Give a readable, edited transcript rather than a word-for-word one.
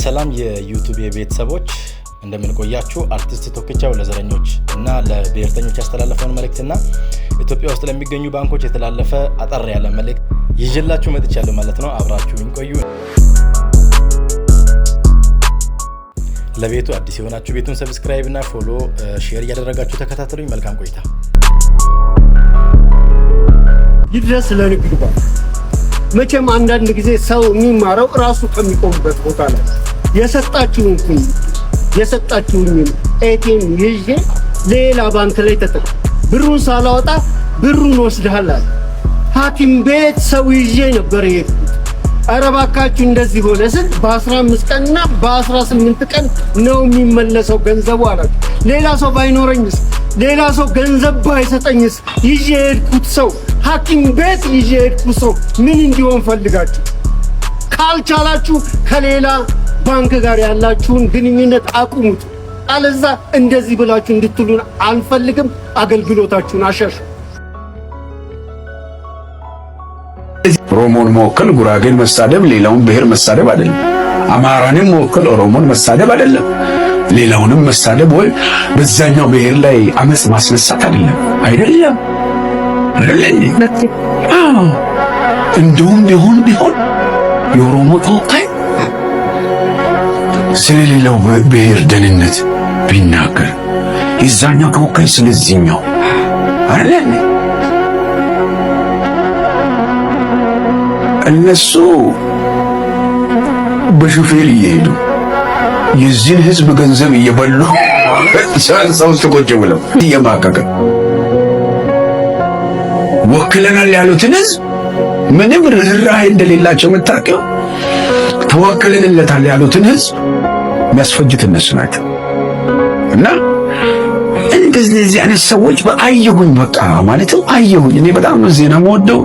ሰላም የ YouTube ቤተሰቦች፣ እንደምን ቆያችሁ? አርቲስት ቶክቻው ለዘረኞች እና ለብሔርተኞች ያስተላለፈውን መልእክትና ኢትዮጵያ ውስጥ ለሚገኙ ባንኮች የተላለፈ አጠር ያለ መልእክት ይዤላችሁ መጥቻለሁ ማለት ነው። አብራችሁኝ ቆዩ። ለቤቱ አዲስ የሆናችሁ ቤቱን subscribe እና follow፣ share እያደረጋችሁ ተከታተሉኝ። መልካም ቆይታ። ይድረስ ለንግድ ባንክ። መቼም አንዳንድ ጊዜ ሰው የሚማረው ራሱ ከሚቆምበት ቦታ ላይ የሰጣችሁን የሰጣችሁኝን ATM ይዤ ሌላ ባንክ ላይ ተጠቅም ብሩን ሳላወጣ ብሩን ወስደሃል አለ። ሐኪም ቤት ሰው ይዤ ነበር የሄድኩት። ኧረ እባካችሁ እንደዚህ ሆነ ስል በ15 ቀንና በ18 ቀን ነው የሚመለሰው ገንዘቡ አላችሁ። ሌላ ሰው ባይኖረኝስ? ሌላ ሰው ገንዘብ ባይሰጠኝስ? ይዤ የሄድኩት ሰው ሐኪም ቤት ይዤ የሄድኩት ሰው ምን እንዲሆን ፈልጋችሁ? ካልቻላችሁ ከሌላ ባንክ ጋር ያላችሁን ግንኙነት አቁሙት። አለዛ እንደዚህ ብላችሁ እንድትሉን አንፈልግም። አገልግሎታችሁን አሻሹ። ኦሮሞን መወከል ጉራጌን መሳደብ፣ ሌላውን ብሔር መሳደብ አይደለም። አማራንም መወከል ኦሮሞን መሳደብ አይደለም። ሌላውንም መሳደብ ወይ በዛኛው ብሔር ላይ አመጽ ማስነሳት አይደለም። አይደለም አይደለም። አዎ እንደውም ቢሆን የኦሮሞ ተወካይ ስለሌላው ብሔር ደህንነት ቢናገር፣ የዛኛው ተወካይ ስለዚህኛው አይደለም። እነሱ በሹፌር እየሄዱ የዚህን ህዝብ ገንዘብ እየበሉ ሰው ውስጥ ቁጭ ብለው እየማቀቀ ወክለናል ያሉትን ህዝብ ምንም ርኅራኄ እንደሌላቸው የምታውቂው፣ ተወክለንለታል ያሉትን ህዝብ የሚያስፈጁት እነሱ ናቸው። እና እንደዚህ አይነት ሰዎች አየሁኝ፣ በቃ ማለትም አየሁኝ። እኔ በጣም ነው ዜና የምወደው።